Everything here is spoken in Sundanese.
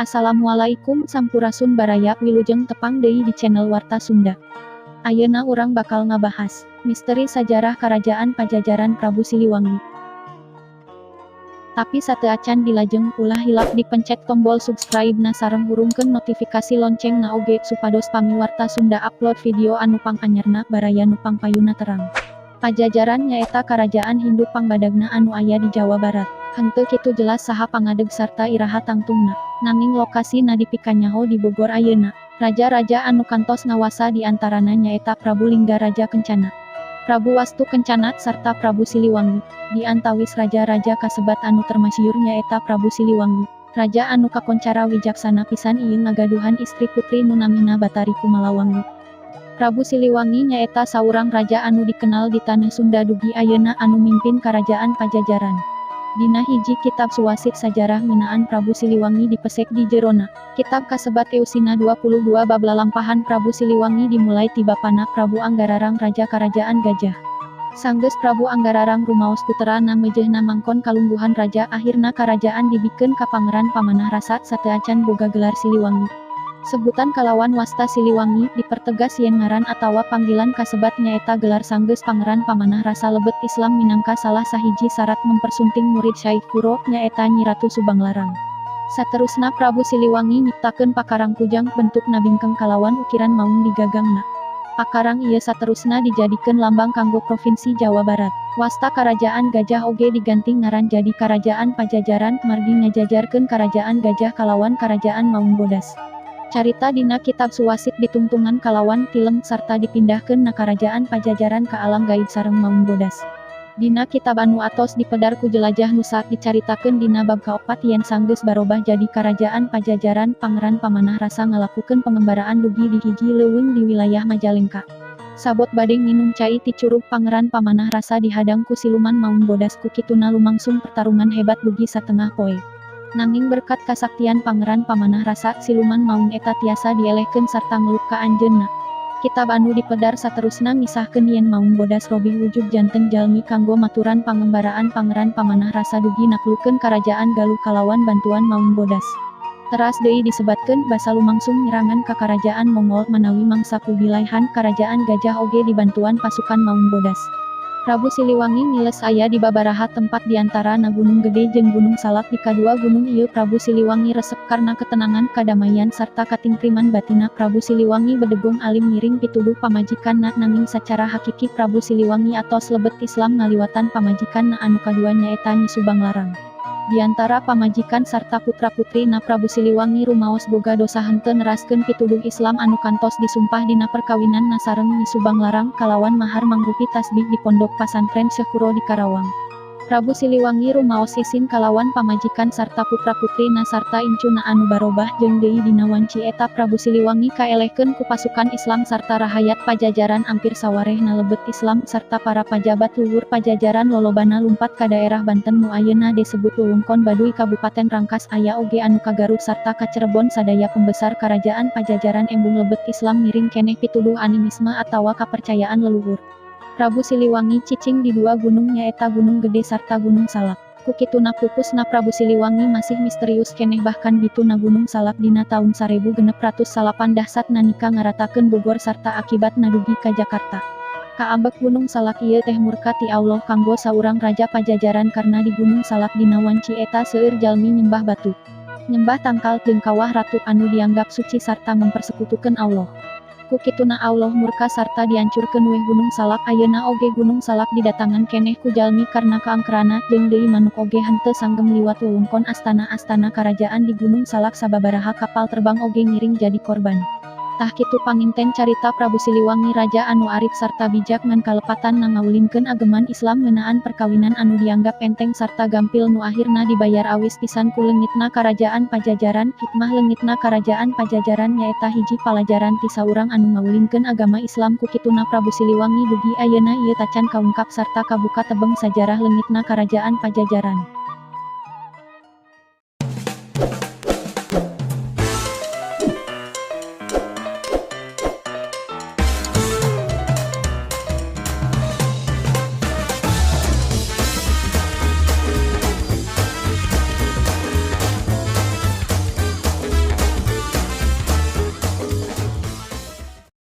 Assalamualaikum sampurasun baraya, wilujeng tepang deui di channel Warta Sunda. Ayeuna urang bakal ngabahas misteri sajarah Karajaan Pajajaran Prabu Siliwangi. Tapi sateuacan dilajeng, ulah hilap dipencet tombol subscribe na sareng hurungkeun notifikasi lonceng na oge supados pami Warta Sunda upload video anu panganyarna, baraya nu pangpayuna terang. Pajajaran nyaeta karajaan Hindu pangbadagna anu aya di Jawa Barat. Henteu kitu jelas saha pangadeg sarta iraha tangtungna. Nanging lokasina dipikanyaho di Bogor ayeuna. Raja-raja anu kantos ngawasa di antarana nyaeta Prabu Lingga Raja Kencana, Prabu Wastu Kencana, sarta Prabu Siliwangi. Di antawis raja-raja kasebat anu termasyhur nyaeta Prabu Siliwangi. Raja anu kakoncara wijaksana pisan ieu ngagaduhan istri putri nu namina Batari Kumalawangi. Prabu Siliwangi nyaeta saurang raja anu dikenal di tanah Sunda dugi ayeuna anu mimpin Karajaan Pajajaran. Dina hiji kitab suwasit sajarah ngeunaan Prabu Siliwangi dipesek di jerona. Kitab kasebat eusina 22 bab lalampahan Prabu Siliwangi dimulai ti bapana Prabu Anggararang Raja Karajaan Gajah. Sanggeus Prabu Anggararang rumaos puterana mejehna mangkon kalungguhan raja, akhirna karajaan dibikeun ka Pangeran Pamanah Rasa sateuacan boga gelar Siliwangi. Sebutan kalawan wasta Siliwangi dipertegas yen ngaran atawa panggilan kasebat nyaeta gelar sanggeus Pangeran Pamanah Rasa lebet Islam minangka salah sahiji syarat mempersunting murid Syaikh Kuro nyaeta Nyi Ratu Subanglarang. Saterusna Prabu Siliwangi nyiptakeun pakarang kujang bentuk nabingkeng kalawan ukiran maung di gagangna. Pakarang ieu saterusna dijadikeun lambang kanggo Provinsi Jawa Barat. Wasta Karajaan Gajah oge diganti ngaran jadi Karajaan Pajajaran margi ngajajarkeun Karajaan Gajah kalawan Karajaan Maung Bodas. Carita dina kitab suwasit ditungtungan kalawan tilem sarta dipindahkeun na Karajaan Pajajaran ka alam gaib sareng Maung Bodas. Dina kitab anu atos dipedar ku Jelajah Nusa dicaritakeun dina bab kaopat yen sanggeus barobah jadi Karajaan Pajajaran, Pangeran Pamanah Rasa ngalakukeun pengembaraan dugi di hiji leuweung di wilayah Majalengka. Sabot bade nginum cai ti curug, Pangeran Pamanah Rasa dihadang ku siluman Maung Bodas, ku kituna lumangsung pertarungan hebat dugi satengah poe. Nanging berkat kasaktian Pangeran Pamanah Rasa, siluman maung eta tiasa dielehkeun sarta ngelup ka anjeunna. Kitab anu dipedar saterusna ngisahkeun yen Maung Bodas robih wujud janten jalmi kanggo maturan pangembaraan Pangeran Pamanah Rasa dugi naklukeun Karajaan Galuh kalawan bantuan Maung Bodas. Teras deui disebatkeun basa lumangsung nyerangan ka Karajaan Mongol manawi mangsa Kubilai Han, Karajaan Gajah oge dibantuan pasukan Maung Bodas. Prabu Siliwangi ngiles aya di babaraha tempat diantarana Gunung Gede jeung Gunung Salak. Di kadua gunung ieu Prabu Siliwangi resep karena ketenangan, kadamaian sarta katingkriman batina. Prabu Siliwangi bedegong alim ngiring pituduh pamajikanna, nanging sacara hakiki Prabu Siliwangi atos lebet Islam ngaliwatan pamajikanna anu kadua nyaeta Nyi Subanglarang. Diantara pamajikan sarta putra-putri na Prabu Siliwangi rumaos boga dosa henteu neraskeun pituduh Islam anu kantos disumpah dina perkawinan na sareng Nyi Subanglarang kalawan mahar mangrupi tasbih di pondok pasantren Syekh Kuro di Karawang. Prabu Siliwangi rumaos isin kalawan pamajikan sarta putra-putri na sarta incuna anu barobah jeung deui dina wanci eta Prabu Siliwangi kaelehkeun ku pasukan Islam sarta rahayat Pajajaran ampir sawarehna lebet Islam sarta para pajabat luhur Pajajaran lolobana lumpat ka daerah Banten nu ayeuna disebut wewengkon Baduy Kabupaten Rangkas, aya oge anu ka Garut sarta ka Cirebon. Sadaya pembesar Karajaan Pajajaran embung lebet Islam ngiring keneh pituduh animisme atawa kapercayaan leluhur. Prabu Siliwangi cicing di dua gunung nyaeta Gunung Gede sarta Gunung Salak. Ku kituna pupusna Prabu Siliwangi masih misterius keneh, bahkan bituna Gunung Salak dina taun 1609 dahsat nanika ngaratakeun Bogor sarta akibatna dugi ka Jakarta. Kaambek Gunung Salak ieu teh murka ti Allah kanggo saurang raja Pajajaran karena di Gunung Salak dina wanci eta seueur jalmi nyembah batu, nyembah tangkal jeung kawah ratu anu dianggap suci sarta mempersekutukeun Allah. Ku kituna Allah murka sarta diancurkeun weh Gunung Salak. Ayeuna oge Gunung Salak didatangan keneh ku jalmi karena kaangkerana, jeung deui manuk oge henteu sanggem liwat wewengkon astana-astana karajaan di Gunung Salak. Sababaraha kapal terbang oge ngiring jadi korban. Tah kitu panginten carita Prabu Siliwangi, raja anu arif sarta bijak ngan kalepatan ngawulinkeun ageman Islam ngeunaan perkawinan anu dianggap enteng sarta gampil nu akhirna dibayar awis pisan ku leungitna Karajaan Pajajaran. Hikmah leungitna Karajaan Pajajaran nyaeta hiji palajaran ti saurang anu ngawulinkeun agama Islam. Ku kituna Prabu Siliwangi dugi ayeuna ieu tacan kaungkap sarta kabuka tebeng sajarah leungitna Karajaan Pajajaran.